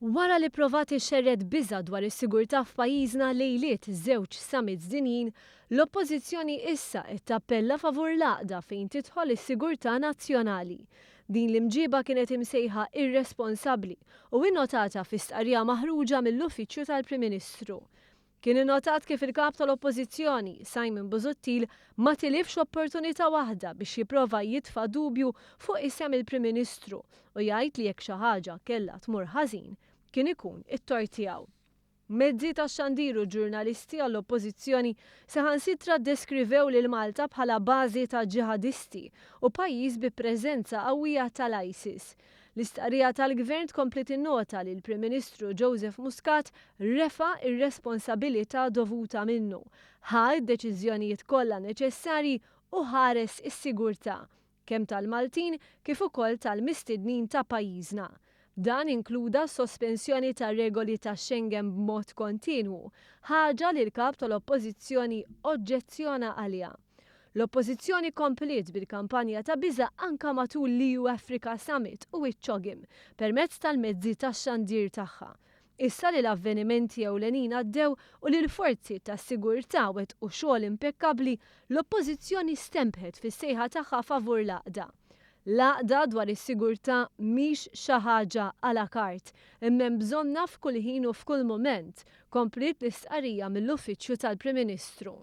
Wara li provat ixxerred biża' dwar is-sigurtà f'pajjiżna lejliet żewġ summits dinjin, l-Oppożizzjoni issa qed tappella favur l-għaqda fejn tidħol is-sigurtà nazzjonali. Din l-imġiba kienet imsejħa irresponsabbli u innotata fi stqarrija maħruġa mill-Uffiċċju tal-Prim Ministru. Kien innotat kif il-Kap tal-Oppożizzjoni, Simon Busuttil, ma tilifx opportunità waħda biex jipprova jitfa' dubju fuq isem il-Prim Ministru u jgħid li jekk xi ħaġa kellha tmur ħażin, kien ikun it-tort tiegħu. Mezzi tax-xandir u ġurnalisti għall-Oppożizzjoni saħansitra ddeskrivew lil Malta bħala bażi ta' ġihadisti u pajjiż bi preżenza qawwija tal-ISIS. L-istqarrija tal-Gvern tkompli tinnota li l-Prim Ministru Joseph Muscat refa' r-responsabilità dovuta minnu, ħa d-deċiżjonijiet kollha neċessarji u ħares is-sigurtà, kemm tal-Maltin kif ukoll tal-mistednin ta' pajjiżna. Dan inkluda s-sospensjoni tar-regoli ta' Schengen b'mod kontinwu, ħaġa li l-Kap tal-Oppożizzjoni oġġezzjona għaliha. L-Oppożizzjoni kompliet bil-kampanja ta' biża' anka matul l-EU Africa Summit u iċ-CHOGM permezz tal-mezzi tax-xandir tagħha. Issa li l-avvenimenti ewlenin għaddew u li l-forzi tas-sigurtà wettqu xogħol impekkabbli, l-Oppożizzjoni stempħet fis-sejħa tagħha favur l-għaqda. L-għaqda dwar is-sigurtà mhix xi ħaġa à la carte, imma hemm bżonnha f'kull ħin u f'kull mument, kompliet l-istqarrija mill-Uffiċċju tal-Prim Ministru.